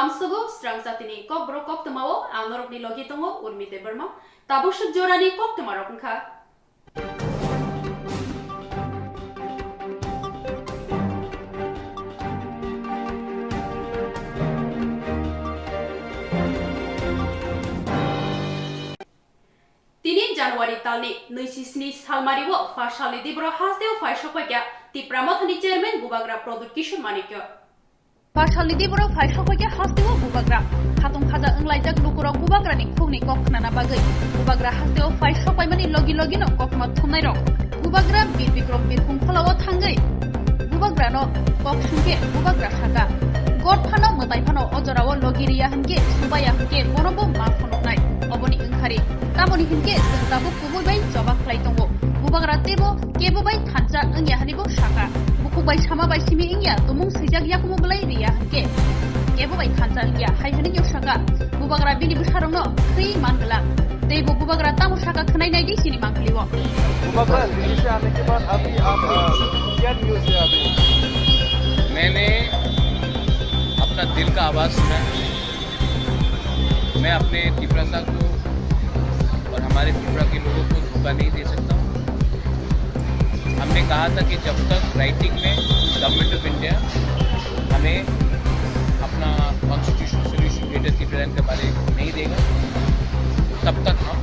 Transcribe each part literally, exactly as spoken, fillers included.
Amsugo srang jatini kokborok koktwmao ang norokni logi tongo Urmi Debbarma. Tabuk swk jorani koktwmarok wngkha. Tini January talni nui chi sni salmario pha salni diboro hasteo phai sokphaikha Tipra Mothani Chairman Bubagra Pradyut Kishore Manikya. Pha salni diboro phai sokphaikha hasteo Bubagra. Khatung khaja wnglaijak lukurok Bubagrani khukni kok khnana bagwi. Bubagra hasteo phai sokpaimani logi logino kokma thumnairok Bubagra Bir Bikrom Birkhung kholao thangwi Bubagrano kok sungkhe Bubagra sakha, "God phano mwtai phano o jorao logi riya hwnkhe, subaya hwnkhe bonobo ma phunuknai." Oboni wngkhari tamoni hwnkhe chwng tabuk kubui bai choba khlai tongo. Bubagra teibo kebo bai thansa wngya hwnwi bo sakha. Bukhuk bai sama bai simi wngya, tumung swijak yakumu belai riya hwnkhe kebo bai thansa wngya hai hwnwi no sakha. Bubagra bini bwsarokno khwi man glak. Teibo Bubagra tamo sakha khwnai nai di chini mangpili o. Bubagra, Delhi से आने के बाद अभी आप, अ, क्या न्यूज़ है अभी? मैंने अपना दिल का आवाज़ सुना है। मैं अपने तिपरासा को और हमारे त्रिपुरा के लोगों को धोखा नहीं दे सकता हूँ। हमने कहा था कि जब तक राइटिंग में गवर्नमेंट ऑफ इंडिया हमें अपना कॉन्स्टिट्यूशनल सॉल्यूशन ग्रेटर तिपरालैंड के बारे में नहीं देगा, तब तक हम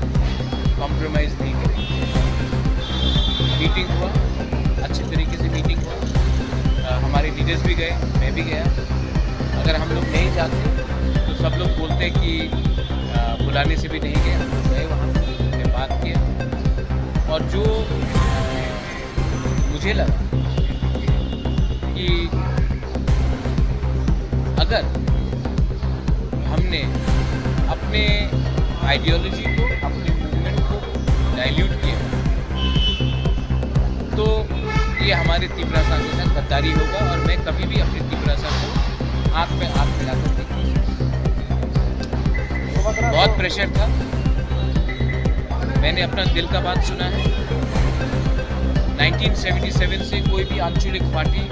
कॉम्प्रोमाइज़ नहीं करेंगे। मीटिंग हुआ, अच्छे तरीके से मीटिंग हुआ। अ, हमारे लीडर्स भी गए, मैं भी गया। अगर हम लोग नहीं जाते तो सब लोग बोलते कि, अ, बुलाने से भी नहीं गए। हम लोग गए वहाँ, हमने बात किया और जो, अ, मुझे लगा कि अगर हमने अपने आइडियोलॉजी को, अपने मूवमेंट को डाइल्यूट किया, तो ये हमारे तिपरासा के साथ गद्दारी होगा और मैं कभी भी अपने तिपरासा को आंख में आंख मिलाकर देख नहीं सकता। बहुत प्रेशर था, मैंने अपना दिल का बात सुना है। नाइनटीन सेवेंटी सेवन से कोई भी आंचलिक पार्टी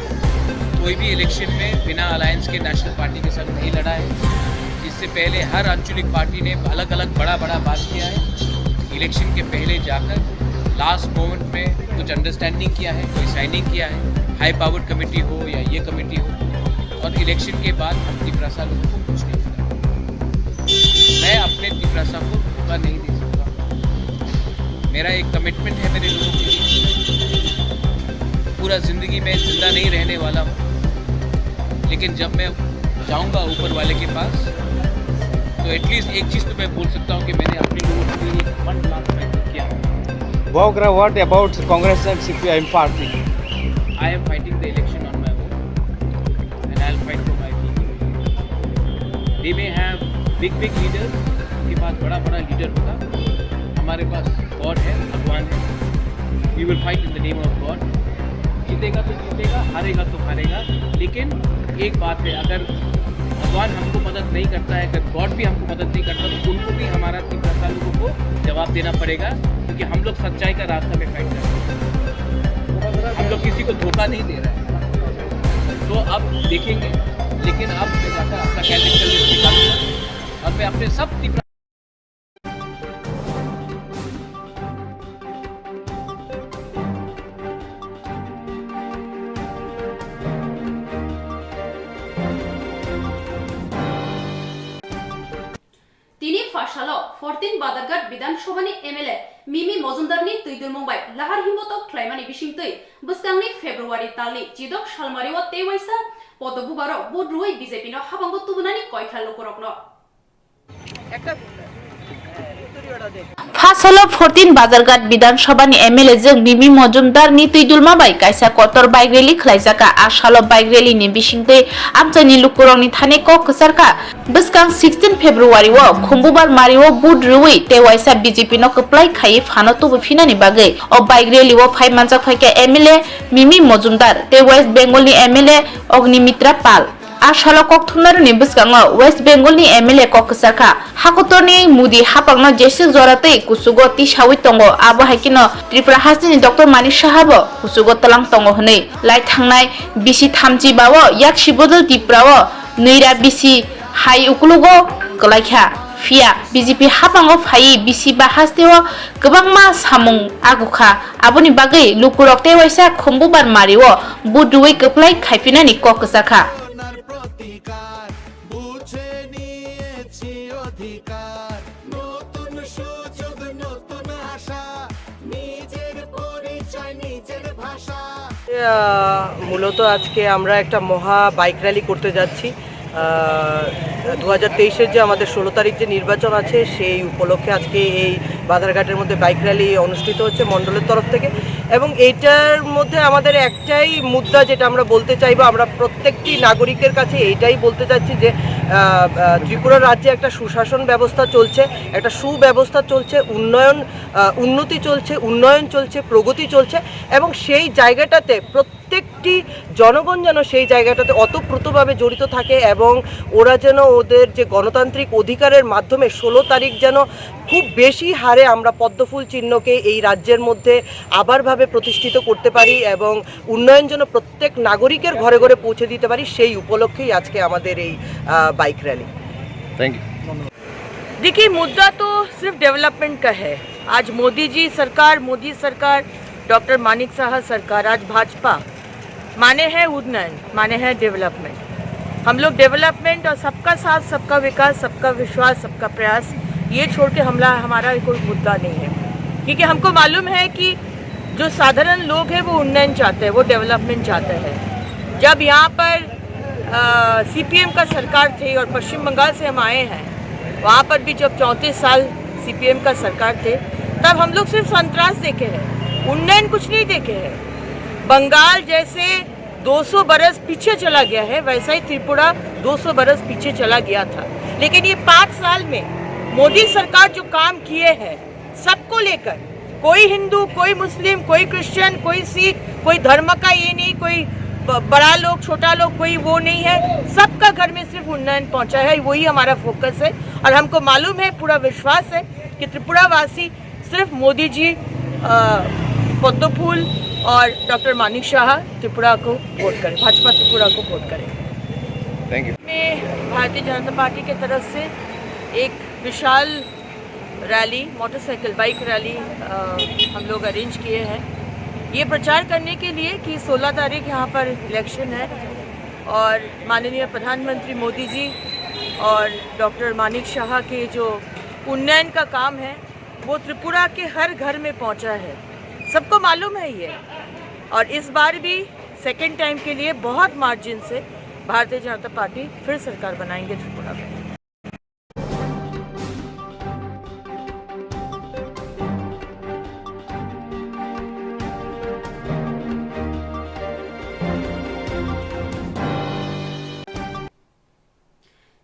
कोई भी इलेक्शन में बिना अलायंस के नेशनल पार्टी के साथ नहीं लड़ा है। इससे पहले हर आंचलिक पार्टी ने अलग-अलग बड़ा-बड़ा बात किया है। इलेक्शन के पहले जाकर लास्ट मोमेंट में कुछ अंडरस्टैंडिंग किया है, कोई साइनिंग किया है, हाई पावर्ड कमेटी हो या ये कमेटी हो, और इलेक्शन के बाद हम तिपरासा लोगों को कुछ नहीं पता। मैं अपने तिपरासा को धोखा नहीं दे सकता। मेरा एक कमिटमेंट है मेरे लोगों के लिए। पूरा जिंदगी मैं जिंदा नहीं रहने वाला हूँ, लेकिन जब मैं जाऊंगा ऊपर वाले के पास, तो एटलीस्ट एक चीज तो मैं बोल सकता हूँ कि मैंने अपने लोगों के लिए एक वन लाख फाइट किया। Bubagra, what about Congress and C P I M party? I am fighting the election on my own and I'll fight for my people. They may have big big leaders, उनके पास बड़ा बड़ा लीडर होगा, हमारे पास गॉड है, भगवान है। We will fight in the name of God. जीतेगा तो जीतेगा, हारेगा तो हारेगा, लेकिन एक बात है, अगर भगवान हमको मदद नहीं करता है, अगर गॉड भी हमको मदद नहीं करता, तो उनको भी, हमारा तिपरासा लोगों को जवाब देना पड़ेगा, क्योंकि हम लोग सच्चाई का रास्ता में फाइट कर रहे हैं। हम लोग किसी को धोखा नहीं दे रहे हैं। तो अब देखेंगे, लेकिन अब मैं जाकर अपना कैंडिडेट का लिस्ट निकालूंगा और मैं अपने सब Tipra Tini Phasalo fourteen Badharghat Bidhan Sabhani M L A Mimi Mojumdarni twi dulmung bai lahar himbotok khlaimani bisingtwi bwskangni February talni chidok salmario tei waisa poto bubarok vote rwui B J P no habango tubunani koikha lukurokno. Phasalo fourteen Bazarghat Bidhan Sabhani M L A jwng Mimi Mojumdar ni twi dulma bai kaisa kotor bike rally khlaijak. A salo bike rally ni bisingtwi amchaini lukurokni thani kok kwcharkha. Bwskang sixteen February o Khumbubar Mari o vote rwui tei waisa B J P no kwplai khaiwi phano tubu phinani bagwi o bike rally o phai manjak phaikha M L A Mimi Mojumdar tei West Bengal ni M L A Ognimitra Pal. A salo kok thumnairokni bwskango West Bengal ni M L A kok kwchar kha. Hakotorni Modi hapangno jeswk jora twi kuchugo tisaui tongo, abo hai kheno Tripura hasteni Doctor Manik Saha bo kuchugo twlang tongo hwnwi. Lai thangnai bisi thamchi ba o yaksi bodol Tripura o nwira bisi Hai ukulugo kwlaikha, phiya B J P haphango phaiwi bisi ba hasteo kwbangma samung agukha. Aboni bagwi lukurok tei waisa khumbubar mario vote rwui kwplai khaiphinani kok kwchakha. নতুন সুযোগ, নতুন আশা, নিজের পরিচয়, নিজের ভাষা। আহ, মূলত আজকে আমরা একটা মহা বাইক র‍্যালি করতে যাচ্ছি। আহ, দু হাজার তেইশের যে আমাদের ষোলো তারিখ যে নির্বাচন আছে, সেই উপলক্ষে আজকে এই বাধারঘাটের মধ্যে বাইক র‍্যালি অনুষ্ঠিত হচ্ছে মণ্ডলের তরফ থেকে। এবং এইটার মধ্যে আমাদের একটাই মুদ্রা, যেটা আমরা বলতে চাইবো, আমরা প্রত্যেকটি নাগরিকের কাছে এইটাই বলতে চাচ্ছি যে, আহ, আহ, ত্রিপুরা রাজ্যে একটা সুশাসন ব্যবস্থা চলছে, একটা সুব্যবস্থা চলছে, উন্নয়ন, আহ, উন্নতি চলছে, উন্নয়ন চলছে, প্রগতি চলছে। এবং সেই জায়গাটাতে প্রত্যেকটি জনগণ যেন সেই জায়গাটাতে ওতপ্রোতভাবে জড়িত থাকে এবং ওরা যেন ওদের যে গণতান্ত্রিক অধিকারের মাধ্যমে ষোলো তারিখ যেন খুব বেশি হারে আমরা পদ্মফুল চিহ্নকে এই রাজ্যের মধ্যে আবারভাবে প্রতিষ্ঠিত করতে পারি এবং উন্নয়ন যেন প্রত্যেক নাগরিকের ঘরে ঘরে পৌঁছে দিতে পারি, সেই উপলক্ষেই আজকে আমাদের এই, আহ, বাইক র‍্যালি। Thank you. देखिए, मुद्दा तो सिर्फ डेवलपमेंट का है। आज मोदी जी सरकार, मोदी सरकार, डॉक्टर मानिक साहा सरकार, आज भाजपा, माने है उन्नयन, माने है डेवलपमेंट। हम लोग डेवलपमेंट और सबका साथ, सबका विकास, सबका विश्वास, सबका प्रयास, ये छोड़ के हमला, हमारा कोई मुद्दा नहीं है, क्योंकि हमको मालूम है कि जो साधारण लोग हैं, वो उन्नयन चाहते हैं, वो डेवलपमेंट चाहते हैं। जब यहाँ पर, अ, सीपीएम का सरकार थी और पश्चिम बंगाल से हम आए हैं, वहाँ पर भी जब चौंतीस साल सीपीएम का सरकार थे, तब हम लोग सिर्फ संतरास देखे हैं, उन्नयन कुछ नहीं देखे हैं। बंगाल जैसे दो सौ बरस पीछे चला गया है, वैसा ही त्रिपुरा दो सौ बरस पीछे चला गया था। लेकिन ये पाँच साल में मोदी सरकार जो काम किए हैं, सबको लेकर, कोई हिंदू, कोई मुस्लिम, कोई क्रिश्चियन, कोई सिख, कोई धर्म का ये नहीं, कोई ब-, बड़ा लोग, छोटा लोग, कोई वो नहीं है। सबका घर में सिर्फ उन्नयन पहुंचा है, वही हमारा फोकस है। और हमको मालूम है, पूरा विश्वास है कि त्रिपुरावासी सिर्फ मोदी जी, अ, पद्म फूल और डॉक्टर मानिक साहा त्रिपुरा को वोट करें, भाजपा त्रिपुरा को वोट करें। Thank you. में भारतीय जनता पार्टी की तरफ से एक विशाल रैली, मोटरसाइकिल बाइक रैली, अ, हम लोग अरेंज किए हैं, ये प्रचार करने के लिए कि सोलह तारीख यहाँ पर इलेक्शन है और माननीय प्रधानमंत्री मोदी जी और डॉक्टर मानिक साहा के जो उन्नयन का काम है, वो त्रिपुरा के हर घर में पहुंचा है, सबको मालूम है ये। और इस बार भी सेकेंड टाइम के लिए बहुत मार्जिन से भारतीय जनता पार्टी फिर सरकार बनाएंगे त्रिपुरा में।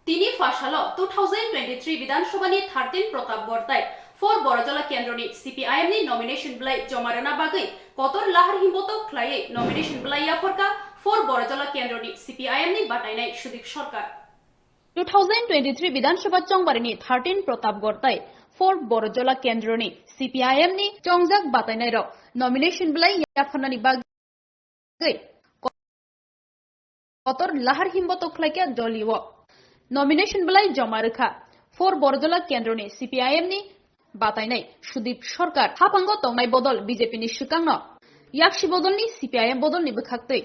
Tini pha salo two thousand twenty-three Bidhan Sabha ni thirteen Pratapgarh tai four Borojala Kendro ni C P I M ni nomination belai joma rwna bagwi kotor lahar himbotok khlaiwi nomination belai yapharkha four Borojala Kendro ni C P I M ni batainai Sudip Sarkar. Two thousand twenty-three Bidhan Sabha chongbari ni thirteen Pratapgarh tai four Borojala Kendro ni C P I M ni chongjak batainai rok nomination belai yapharnani bagwi kotor lahar himbotok khlaikha doli o. Nomination belai joma rwkha four Borojala Kendro ni C P I M ni batainai Sudip Sarkar. Haphango tongnai bodol B J P ni swkangno yaksi bodol ni C P I M bodol ni bwkhaktwi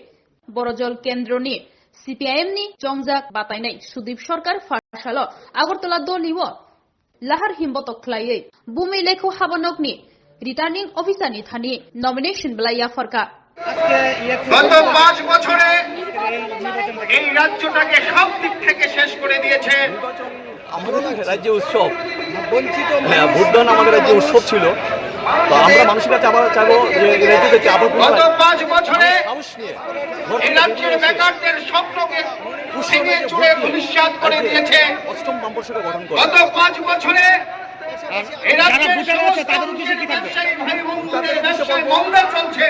Borojal Kendro ni C P I M ni chongjak batainai Sudip Sarkar pha salo Agartala doli o lahar himbotok khlaiwi bumi lekhu habanokni returning officer ni thani nomination belai yapharkha. গত পাঁচ বছরে এই রাজ্যটাকে সব দিক থেকে শেষ করে দিয়েছে। আমাদের রাজ্যে উৎসব, হ্যাঁ, ভোটদান আমাদের রাজ্যে উৎসব ছিল। তো আমরা মানুষের কাছে আবার চাইবো যে এই রাজ্যটাকে আবার পুনরায় গত পাঁচ বছরে সাহস নিয়ে এই রাজ্যের বেকারদের স্বপ্নকে ভেঙে চুরে ধূলিসাৎ করে দিয়েছে। অষ্টম বাম বর্ষটা গঠন করে। গত পাঁচ বছরে এই রাজ্যের সমস্ত ব্যবসায়ী ভাই বন্ধুদের ব্যবসায় মন্দা চলছে।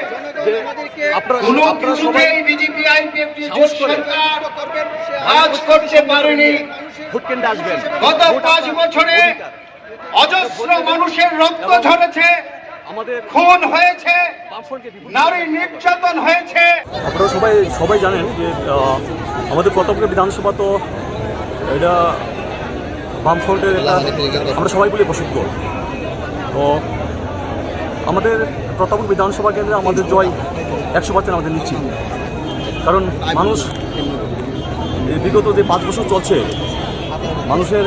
যে আপনারা, কোনো আপনারা সবাই কিছুতেই বিজেপি আইপিএফটি সাহস করে সরকার কাজ করতে পারেনি। ভোট কেন্দ্রে আসবেন। গত পাঁচ বছরে অজস্র মানুষের রক্ত ঝরেছে, আমাদের খুন হয়েছে, বামফ্রন্টকে বিপুল নারী নির্যাতন হয়েছে। আপনারা সবাই, সবাই জানেন যে, আহ, আমাদের প্রতাপগড় বিধানসভা তো এটা বামফ্রন্টের একটা, আমরা সবাই বলি বসত। তো আমাদের প্রতাপপুর বিধানসভা কেন্দ্রে আমাদের জয় একশো পার্সেন্ট আমাদের নিশ্চিত। কারণ মানুষ এই বিগত যে পাঁচ বছর চলছে, মানুষের,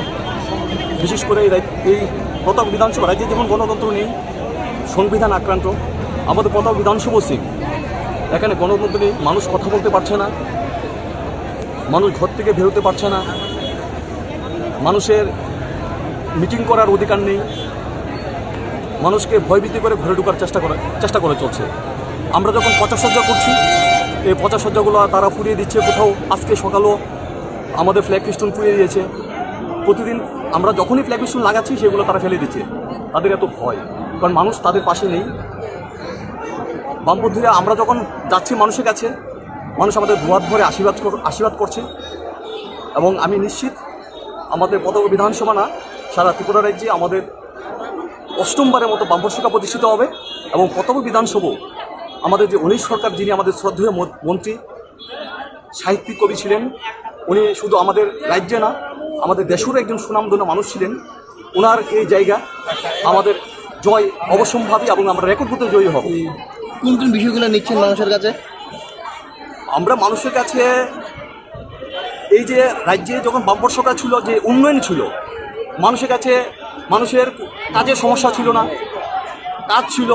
বিশেষ করে এই রাজ-, এই প্রতাপ বিধানসভা, রাজ্যে যেমন গণতন্ত্র নেই, সংবিধান আক্রান্ত, আমাদের প্রতাপ বিধানসভা সিট, এখানে গণতন্ত্র নেই, মানুষ কথা বলতে পারছে না, মানুষ ঘর থেকে বেরোতে পারছে না, মানুষের মিটিং করার অধিকার নেই, মানুষকে ভয়ভীতি করে ঘরে ঢোকার চেষ্টা করে, চেষ্টা করে চলছে। আমরা যখন পচা সজ্জা করছি, এই পচা সজ্জাগুলো তারা পুড়িয়ে দিচ্ছে, কোথাও আজকে সকালও আমাদের ফ্ল্যাগ ফেস্টুন পুড়িয়ে দিয়েছে। প্রতিদিন আমরা যখনই ফ্ল্যাগ ফেস্টুন লাগাচ্ছি, সেগুলো তারা ফেলে দিচ্ছে, তাদের এত ভয়, কারণ মানুষ তাদের পাশে নেই। বামপন্থীরা আমরা যখন যাচ্ছি মানুষের কাছে, মানুষ আমাদের দুয়ার ধরে আশীর্বাদ কর-, আশীর্বাদ করছে। এবং আমি নিশ্চিত, আমাদের প্রতাপপুর বিধানসভা না, সারা ত্রিপুরা রাজ্যে আমাদের অষ্টমবারের মতো বামফ্রন্ট সরকার প্রতিষ্ঠিত হবে। এবং প্রতাপপুর বিধানসভাও আমাদের যে অনিল সরকার, যিনি আমাদের শ্রদ্ধেয় ম-, মন্ত্রী, সাহিত্যিক, কবি ছিলেন, উনি শুধু আমাদের রাজ্যে না, আমাদের দেশেরও একজন সুনামধন্য মানুষ ছিলেন। ওনার এই জায়গা আমাদের জয় অবশ্যম্ভাবী এবং আমরা রেকর্ড করতে জয়ী হব। কোন কোন বিষয়গুলো নিচ্ছেন মানুষের কাছে? আমরা মানুষের কাছে এই যে রাজ্যে যখন বামফ্রন্ট সরকার ছিল, যে উন্নয়ন ছিল, মানুষের কাছে, মানুষের কাজের সমস্যা ছিল না, কাজ ছিল,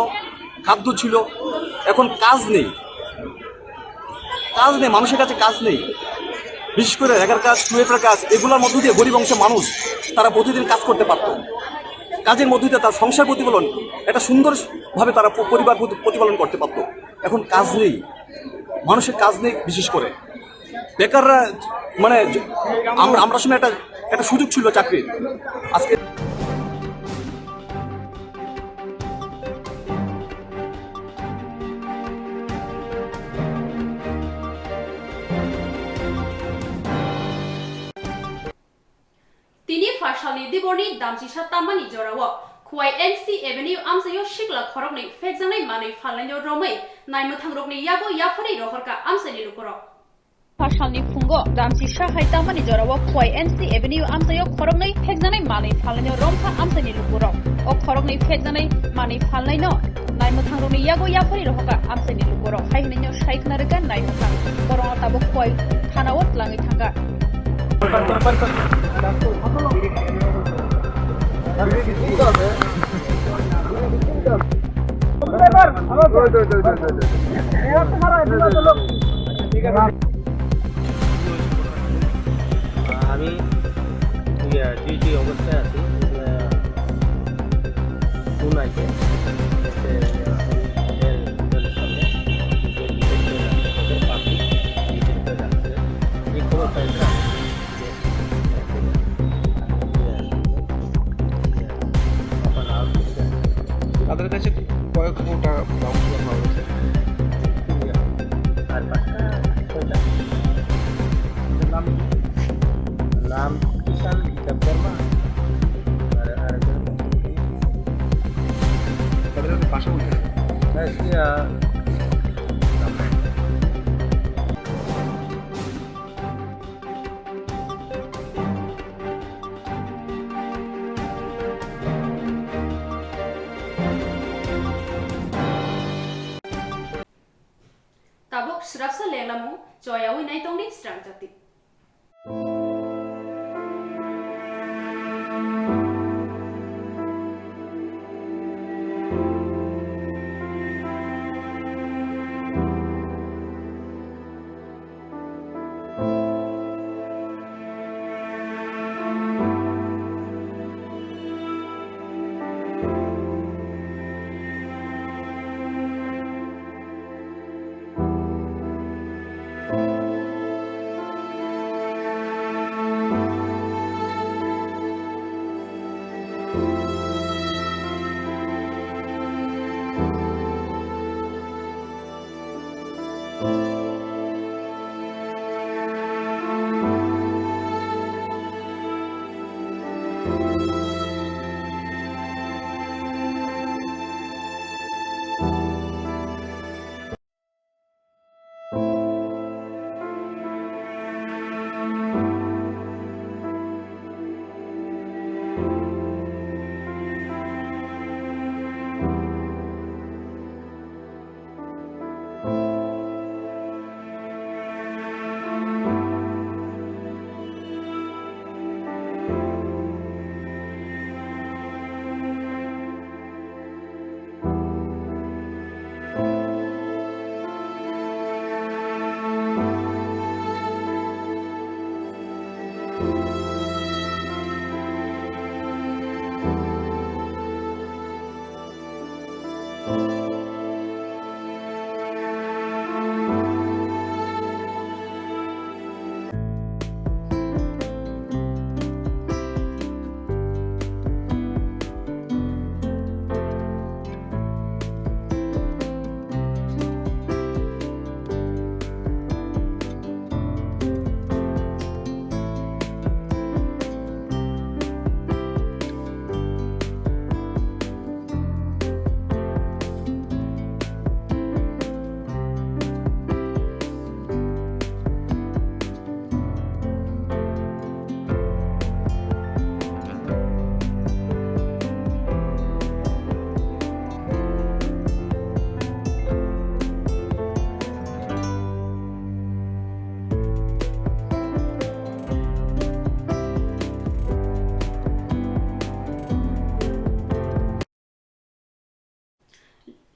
খাদ্য ছিল, এখন কাজ নেই, কাজ নেই, মানুষের কাছে কাজ নেই। বিশেষ করে রেগার কাজ, কুয়েটের কাজ, এগুলোর মধ্য দিয়ে গরিব অংশের মানুষ তারা প্রতিদিন কাজ করতে পারতো, কাজের মধ্য দিয়ে তার সংসার প্রতিপালন, একটা সুন্দরভাবে তারা প-, পরিবার প্রতি-, প্রতিপালন করতে পারতো। এখন কাজ নেই, মানুষের কাজ নেই। বিশেষ করে বেকাররা, মানে, জ-, আমরা, আমরা সময় একটা, একটা সুযোগ ছিল চাকরির। আজকে Tini pharsalni diborni damchisa tammani jorao Khowai N C Avenue amchaio sikla khoroknwi phekjaknai manwi phalnaino romwi naimwthangrokni yago yapharwi rohorkha amchaini lukurok. Pharsalni phungo damchisa hai tammani jorao Khowai N C Avenue amchaio khoroknwi phekjaknai manwi phalnaino romkha amchaini lukurok. O khoroknwi phekjaknai manwi phalnaino naimwthangrokni yago yapharwi rohorkha amchaini lukurok. Hai hwnwino sai khna rwkha naimwthang. Borokno tabuk Khowai thanao twlangwi thangkha. আমি, ইয়া, ডিউটি অবস্থায় আছি। আহ, ফোন আইছে। এসে, আহ, এর, এর সামনে যে বিশেষ করে রাখছে, ওদের পাবলিক বিশেষ করে রাখছে। এই খবর পাইছে। তাদের কাছে কয়েক কোটা ব্রাউন সুগার পাওয়া গেছে। আর বাচ্চা কয়টা? নাম কি? নাম কিষান দেববর্মা। আর, আর একজন তাদের কাছে পাশে বলছে। হ্যাঁ, সে, আহ, Tabuk srapsa lenglamung choyawi naitongni srang jati.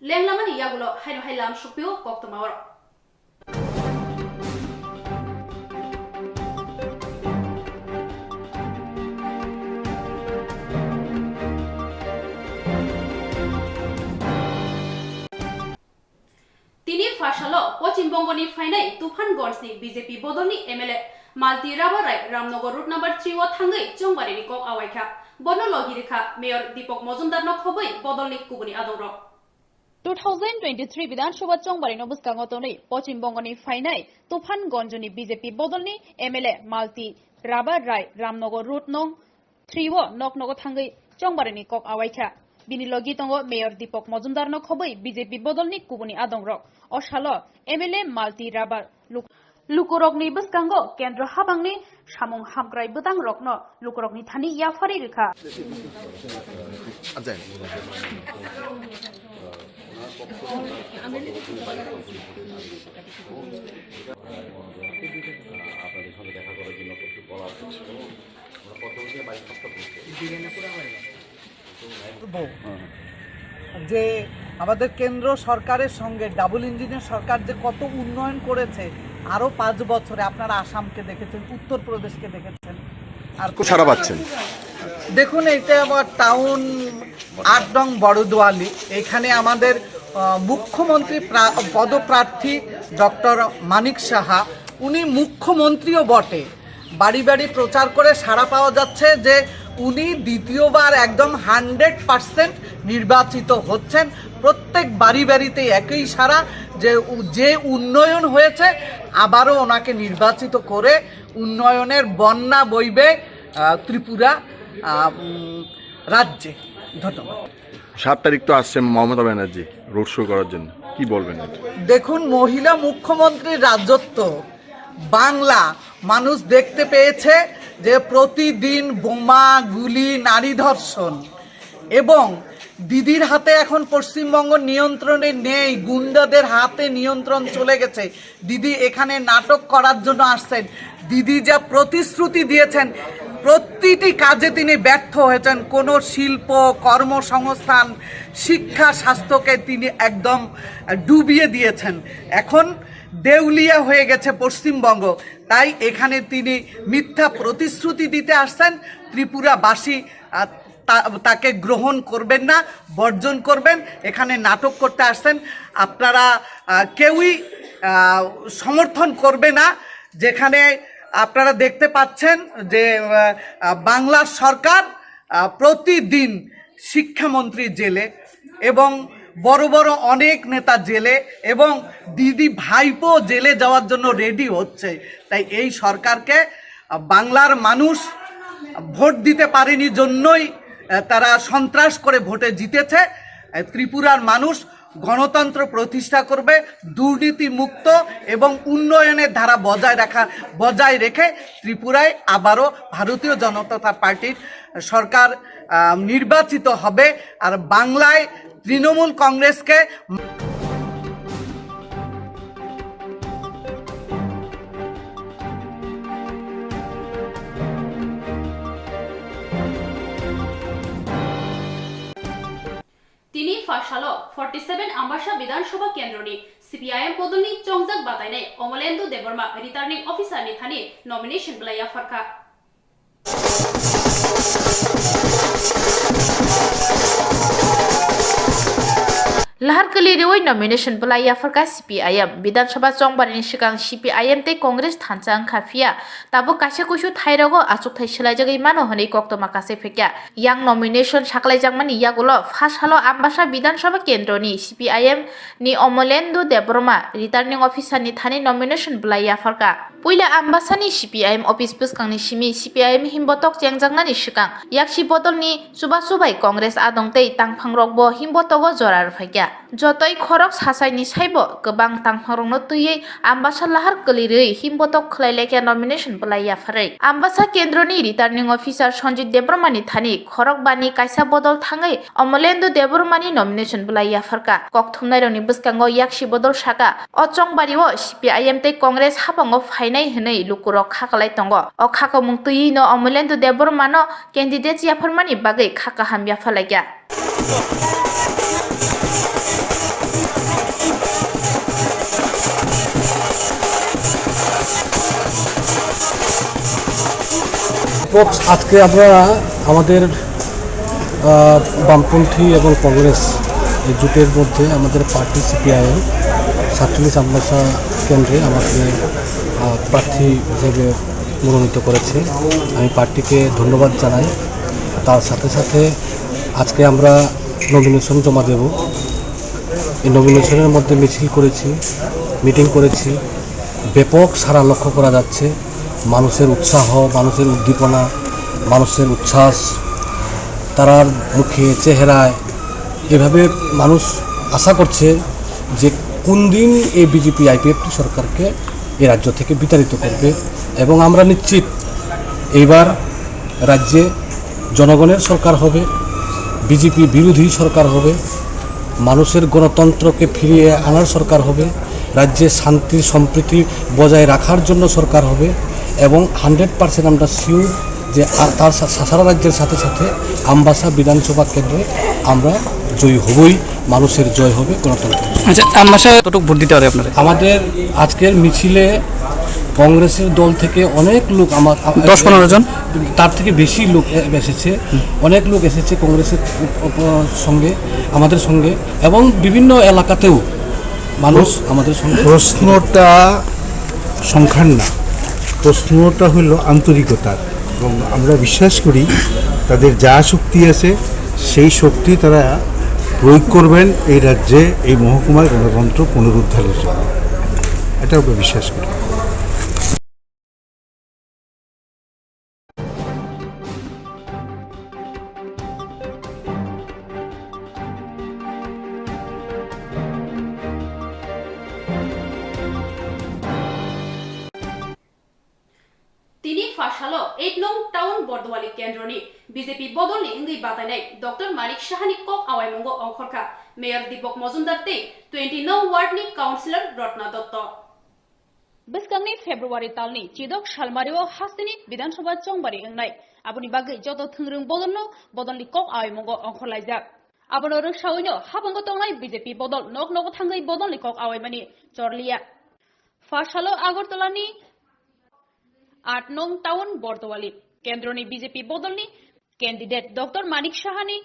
Lenglamani yagulo haino hai lam sukpio koktwma oro. Tini pha salo Pochim Bongoni phainai Tuphangonjni B J P bodolni M L A Malti Raba Rai Ramnagar Road number three o thangwi chongbarini kok awaikha. Bono logi rikha Mayor Deepak Majumdarno khobwi bodolni kubuni adongrok. Two thousand twenty-three Bidhan Sabha chongbarino bwskango tonwi Pochim Bongoni phainai Tuphangonjni B J P bodolni M L A Malti Raba Rai Ramnagar Road nong three o nok nogo thangwi chongbarini kok awaikha. Bini logi tongo Mayor Deepak Majumdarno khobwi B J P bodolni kubuni adongrok. O salo M L A Malti Raba luk-, lukurokni bwskango kendro habangni samung hamkrai bwtangrokno lukurokni thani yapharwi rwkha. আপনাদের সঙ্গে দেখা করার জন্য প্রচুর বলা হচ্ছে। যে আমাদের কেন্দ্র সরকারের সঙ্গে ডাবল ইঞ্জিনের সরকার যে কত উন্নয়ন করেছে, আরও পাঁচ বছরে আপনারা আসামকে দেখেছেন, উত্তরপ্রদেশকে দেখেছেন, আর খুব সারা পাচ্ছেন। দেখুন, এটা আমার টাউন আট নং বড়দোয়ালি। এখানে আমাদের, আহ, মুখ্যমন্ত্রী প্রা-, পদপ্রার্থী ডক্টর মানিক সাহা, উনি মুখ্যমন্ত্রীও বটে। বাড়ি বাড়ি প্রচার করে সাড়া পাওয়া যাচ্ছে যে উনি দ্বিতীয়বার একদম হান্ড্রেড পার্সেন্ট নির্বাচিত হচ্ছেন। প্রত্যেক বাড়ি বাড়িতে একই সাড়া যে উ-, যে উন্নয়ন হয়েছে, আবারও ওনাকে নির্বাচিত করে উন্নয়নের বন্যা বইবে, আহ, ত্রিপুরা, আহ, উম, রাজ্যে। ধন্যবাদ। সাত তারিখ তো আসছে মমতা ব্যানার্জি রোড শো করার জন্য, কি বলবেন এটা? দেখুন, মহিলা মুখ্যমন্ত্রীর রাজত্ব, বাংলা মানুষ দেখতে পেয়েছে যে প্রতিদিন বোমা, গুলি, নারী ধর্ষণ, এবং দিদির হাতে এখন পশ্চিমবঙ্গ নিয়ন্ত্রণে নেই, গুন্ডাদের হাতে নিয়ন্ত্রণ চলে গেছে। দিদি এখানে নাটক করার জন্য আসছেন। দিদি যা প্রতিশ্রুতি দিয়েছেন, প্রতিটি কাজে তিনি ব্যর্থ হয়েছেন। কোনো শিল্প, কর্মসংস্থান, শিক্ষা, স্বাস্থ্যকে তিনি একদম ডুবিয়ে দিয়েছেন। এখন দেউলিয়া হয়ে গেছে পশ্চিমবঙ্গ, তাই এখানে তিনি মিথ্যা প্রতিশ্রুতি দিতে আসছেন। ত্রিপুরাবাসী, আহ, তা-, তাকে গ্রহণ করবেন না, বর্জন করবেন। এখানে নাটক করতে আসছেন, আপনারা, আহ, কেউই, আহ, সমর্থন করবে না। যেখানে আপনারা দেখতে পাচ্ছেন যে, আহ, আহ, বাংলার সরকার, আহ, প্রতিদিন শিক্ষামন্ত্রী জেলে এবং বড় বড় অনেক নেতা জেলে এবং দিদি ভাইপো জেলে যাওয়ার জন্য রেডি হচ্ছে। তাই এই সরকারকে, আহ, বাংলার মানুষ ভোট দিতে পারেনি জন্যই, আহ, তারা সন্ত্রাস করে ভোটে জিতেছে। আহ, ত্রিপুরার মানুষ গণতন্ত্র প্রতিষ্ঠা করবে, দুর্নীতি মুক্ত এবং উন্নয়নের ধারা বজায় রাখা, বজায় রেখে ত্রিপুরায় আবারও ভারতীয় জনতা পার্টির সরকার, আহ, নির্বাচিত হবে। আর বাংলায় তৃণমূল কংগ্রেসকে Tini pha salo forty seven Ambasa Bidhan Sabha Kendroni C P I M bodolni chongjak batainai Omolendu Debbarma Returning Officer ni thani nomination bwlai yapharkha. Lahar kwlwi rwi nomination bwlai yapharkha C P I M. Bidhan Sabha chongbarini swkang C P I M tei Congress thansa wngkha, phiya tabuk kaisa kuisu thairogo achukthai swlaijagwi mano hwnwi koktwma kasai phaikha. Yang nomination saklaijakmani yagulo pha salo Ambasa Bidhan Sabha Kendroni C P I M ni Omolendu Debbarma Returning Officer ni thani nomination bwlai yapharkha. Puila Ambasani C P I M office bwskangni simi C P I M himbotok chengjaknani swkang yaksi bodolni chubachu bai Congress adong tei tangphangrokbo himbotogo jora rwphaikha. Jotoi khorok sachaini saibo kwbang tangphangrokno twiwi Ambasa lahar kwlwi rwi himbotok khwlai laikha nomination bwlai yapharwi. Ambasa kendroni returning officer Sanjit Debbarmani thani khorok bani kaisa bodol thangwi Omolendu Debbarmani nomination bwlai yapharkha. Kokthumnairokni bwskango yaksi bodol saka, o chongbario C P I M tei Congress habango phainai hwnwi lukurok kha kwlai tongo. O kha kwmung twiwino Omolendu Debbarmano candidate yapharmani bagwi kha kaham yaphalaikha. Folks, আজকে আমরা আমাদের, আহ, বামপন্থী এবং কংগ্রেস এই জোটের মধ্যে আমাদের party CPIM সাতচল্লিশ আমবাসা কেন্দ্রে আমাকে, আহ, প্রার্থী হিসেবে মনোনীত করেছে। আমি পার্টিকে ধন্যবাদ জানাই। তার সাথে সাথে আজকে আমরা নমিনেশন জমা দেব। এই নমিনেশনের মধ্যে মিছিল করেছি, মিটিং করেছি, ব্যাপক সাড়া লক্ষ্য করা যাচ্ছে। মানুষের উৎসাহ, মানুষের উদ্দীপনা, মানুষের উচ্ছ্বাস, তারার মুখে, চেহারায়, এভাবে মানুষ আশা করছে যে কোন দিন এই বিজেপি আইপিএফটি সরকারকে এই রাজ্য থেকে বিতাড়িত করবে। এবং আমরা নিশ্চিত এইবার রাজ্যে জনগণের সরকার হবে, বিজেপি বিরোধী সরকার হবে, মানুষের গণতন্ত্রকে ফিরিয়ে আনার সরকার হবে, রাজ্যে শান্তি সম্প্রীতি বজায় রাখার জন্য সরকার হবে এবং হান্ড্রেড পার্সেন্ট আমরা শিওর যে আ-, তার সা-, সা-, সারা রাজ্যের সাথে সাথে আমবাসা বিধানসভা কেন্দ্রে আমরা জয়ী হবই, মানুষের জয় হবে, গণতন্ত্র। আচ্ছা, আমবাসা কতটুকু ভোট দিতে পারে আপনারা? আমাদের আজকের মিছিলে কংগ্রেসের দল থেকে অনেক লোক আমার, আ-, দশ পনেরো জন? তার থেকে বেশি লোক এ-, এসেছে। হুম। অনেক লোক এসেছে কংগ্রেসের উপ-, উপ-, সঙ্গে, আমাদের সঙ্গে এবং বিভিন্ন এলাকাতেও মানুষ আমাদের সঙ্গে। প্রশ্নটা সংখ্যার না, প্রশ্নটা হইল আন্তরিকতার। এবং আমরা বিশ্বাস করি তাদের যা শক্তি আছে সেই শক্তি তারা প্রয়োগ করবেন এই রাজ্যে, এই মহকুমায় গণতন্ত্র পুনরুদ্ধারের জন্য। এটা আমরা বিশ্বাস করি। Tini pha salo eight nong town Bordowali kendroni B J P bodolni wngwi batainai Doctor Manik Sahani kok awaimungo ongkhorkha Mayor Deepak Mojumdar tei twenty nong wardni councillor Ratna Dotto. Bwskangni February talni chidok salmario hasteni Bidhan Sabha chongbari wngnai, aboni bagwi joto thwngrwng bodolno bodolni kok awaimungo ongkhorlaijak. Abono rwngsawino habango tongnai B J P bodol nok nogo thangwi bodolni kok awaimani chorliya. Pha salo Agartalani aat nong town Bordowali kendroni B J P bodolni candidate Doctor Manik Sahani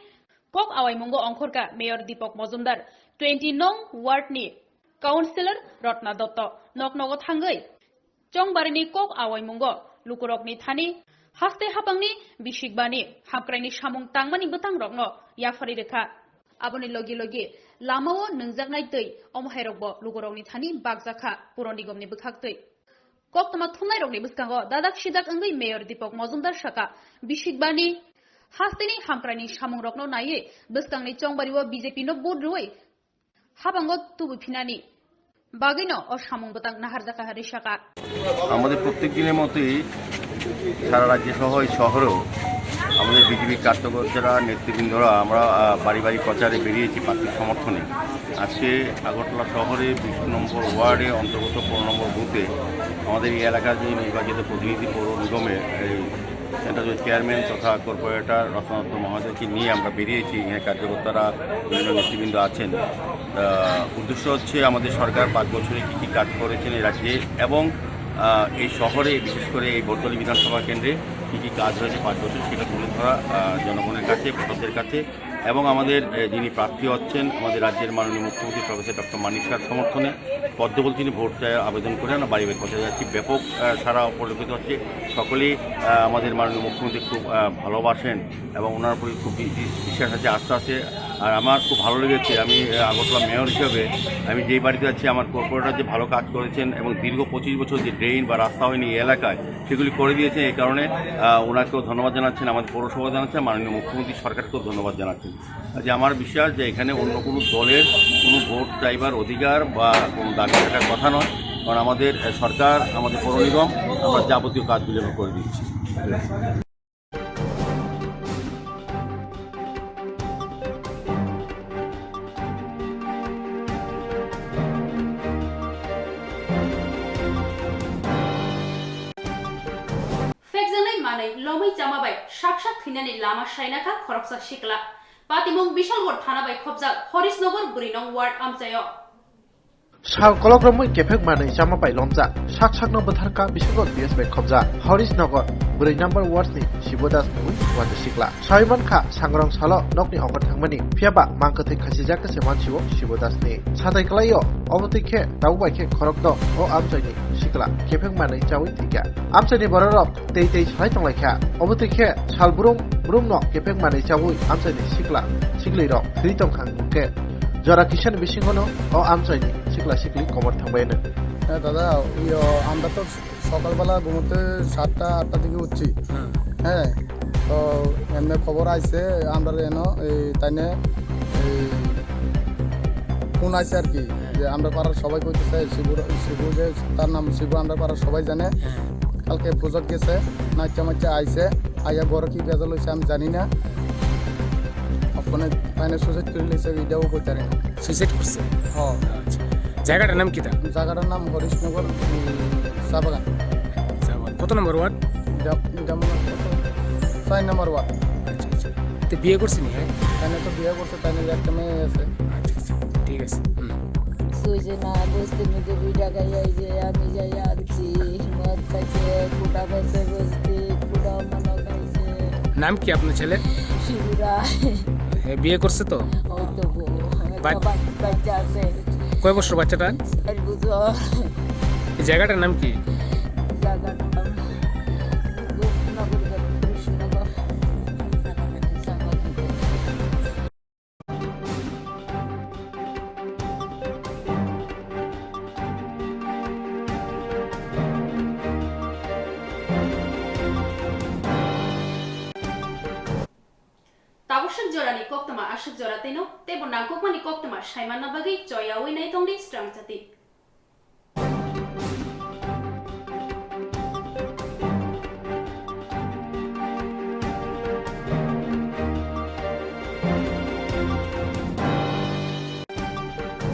kok awaimungo ongkhorkha Mayor Deepak Mojumdar, twenty nong wardni councillor Ratna Dotto nok nogo thangwi chongbarini kok awaimungo lukurokni thani haste hapangni bisikbani hamkraini samung tangmani bwtangrokno yapharwi rwkha. Aboni logi logi lamao nwngjaknai twi omo hairokbo lukurokni thani bakjakha Puro Nigomni bwkhaktwi. Koktwma thumnairokni bwskango dadak sidak wngwi Mayor Deepak Mojumdar sakha, bisikbani hasteni hamkraini samungrokno naiwi bwskangni chongbario B J P no vote rwui habango tubui phinani bagwino o samung bwtang naharjakha hwnwi sakha. আমাদের প্রত্যেক দিনের মতোই সারা রাজ্য সহ এই শহরেও আমাদের বিজেপি কার্যকর্তারা, নেতৃবৃন্দরা আমরা, আহ, বাড়ি বাড়ি প্রচারে বেরিয়েছি প্রার্থীর সমর্থনে। আজকে আগরতলা শহরে বিশ নম্বর ওয়ার্ডে অন্তর্গত পনেরো নম্বর বুথে আমাদের এই এলাকার যে নির্বাচিত প্রতিনিধি পৌর নিগমের এই সেন্ট্রাল চেয়ারম্যান তথা কর্পোরেটর রতনদত্ত মহোদয়কে নিয়ে আমরা বেরিয়েছি। এখানে কার্যকর্তারা, বিভিন্ন নেতৃবৃন্দ আছেন। আহ, উদ্দেশ্য হচ্ছে আমাদের সরকার পাঁচ বছরে কী কী কাজ করেছেন এই রাজ্যে এবং, আহ, এই শহরে, বিশেষ করে এই বর্দলি বিধানসভা কেন্দ্রে কী কী কাজ হয়েছে পাঁচ বছর, সেটা তুলে ধরা, আহ, জনগণের কাছে, ভোটারদের কাছে। এবং আমাদের, এ, যিনি প্রার্থী হচ্ছেন আমাদের রাজ্যের মাননীয় মুখ্যমন্ত্রী প্রফেসর ডক্টর মানিক সাহার সমর্থনে পদ্মফুল চিহ্নে ভোট চায় আবেদন করে আমরা বাড়ি বাড়ি পৌঁছে যাচ্ছি। ব্যাপক, আহ, সাড়া পরিলক্ষিত হচ্ছে। সকলেই, আহ, আমাদের মাননীয় মুখ্যমন্ত্রী খুব, আহ, ভালোবাসেন এবং ওনার প্রতি খুব বি-, বি-, বিশ্বাস আছে, আস্থা আছে। আর আমার খুব ভালো লেগেছে, আমি, আহ, আগরতলা মেয়র হিসেবে আমি যেই বাড়িতে যাচ্ছি, আমার কর্পোরেটর যে ভালো কাজ করেছেন এবং দীর্ঘ পঁচিশ বছর যে ড্রেন বা রাস্তা হয়নি এই এলাকায়, সেগুলি করে দিয়েছেন। এই কারণে, আহ, ওনাকেও ধন্যবাদ জানাচ্ছেন, আমাদের পৌরসভা জানাচ্ছেন, মাননীয় মুখ্যমন্ত্রী সরকারকেও ধন্যবাদ জানাচ্ছেন। যে আমার বিশ্বাস যে এখানে অন্য কোনো দলের কোনো ভোট চাইবার অধিকার বা কোনো দাবি থাকার কথা নয়, কারণ আমাদের, আহ, সরকার, আমাদের পৌর নিগম, আমরা যাবতীয় কাজগুলি আমরা করে দিচ্ছি। Phekjaknai manwi lomwi chama bai sak sak thwinani lama saina kha khoroksa sikla. Patimung Bishalgarh thana bai khopjak Horisnagar bwrwi nong ward amchaio. Sal kolok romwi kephek manwi chama pai lomjak, sak sakno bwtharkha bisingo B S bai khobjak. Harish Nagar, brwi number ward ni Shibo Das ni ui wadi sikla. Sawi mankha sangrong salo nokni okor thangmani, phiyaba mang kwthwi khasijak se mansio Shibo Das ni. Satai kwlaio, obo twi khe tabuk bai khe khorok do o amchaini sikla kephek manwi chawi thwikha. Amchaini bororok tei tei salai tonglaikha. Obo twi khe sal brum brum no kephek manwi chawi amchaini sikla siklirok thwi tongkha hwnkhe jora kisani bisingono o amchaini sikla sikli komor thangbaino. হ্যাঁ দাদা, ইয়ো, আমরা তো সকালবেলা ঘুমোতে সাতটা আটটা দিকে উঠছি। হ্যাঁ। হ্যাঁ, তো এমনি খবর আইছে, আমরা এনো এই তাইনে এই ফোন আইছে আর কি, হ্যাঁ। যে আমরা পাড়ার সবাই কইতেছে শিবুর, শিবু যে তার নাম শিবু, আমরা পাড়ার সবাই জানে। হ্যাঁ। কালকে পুজোত গেছে, নাচা মাচা আইছে, আইয়া ঘরে কি ভেজাল হইছে আমি জানি না। ওখানে তাইনে সুসাইড করে লিছে, এটাও কইতারি না। সুইসাইড করছে? হ্যাঁ। আচ্ছা। জায়গাটার নাম কিতা? জায়গাটার নাম হরিশনগর, উম, চা বাগান। চা বাগান। কত নম্বর ওয়ার্ড? এটা, এটা মনে হয় কত? চার নম্বর ওয়ার্ড। আচ্ছা, আচ্ছা। তো বিয়ে করছে নি, হ্যাঁ? তাইনে তো বিয়ে করছে, তাইনে একটা মেয়ে আছে। আচ্ছা, আচ্ছা। ঠিক আছে। হুম। সুইছে না, বস্তির মধ্যে দুই টাকা এই যে আমি যাই আনছি, মদ খাইছে, কুটা খাইছে, বস্তি, কুটা মনো খাইছে। নাম কি আপনার ছেলে? শিবু রায়। এ, বিয়ে করছে তো? ওই তো বউ, একটা বাচ-, বাচ্চা আছে। কয় বছর বাচ্চাটা? চার বছর। এই জায়গাটার নাম কি? জায়গাটার নাম Krishnanagar. Tabuk swk jorani koktwma aswk jora twino, teibo nangkukmani koktwma saimanna bagwi choyaui nai tongdi Srang Chati.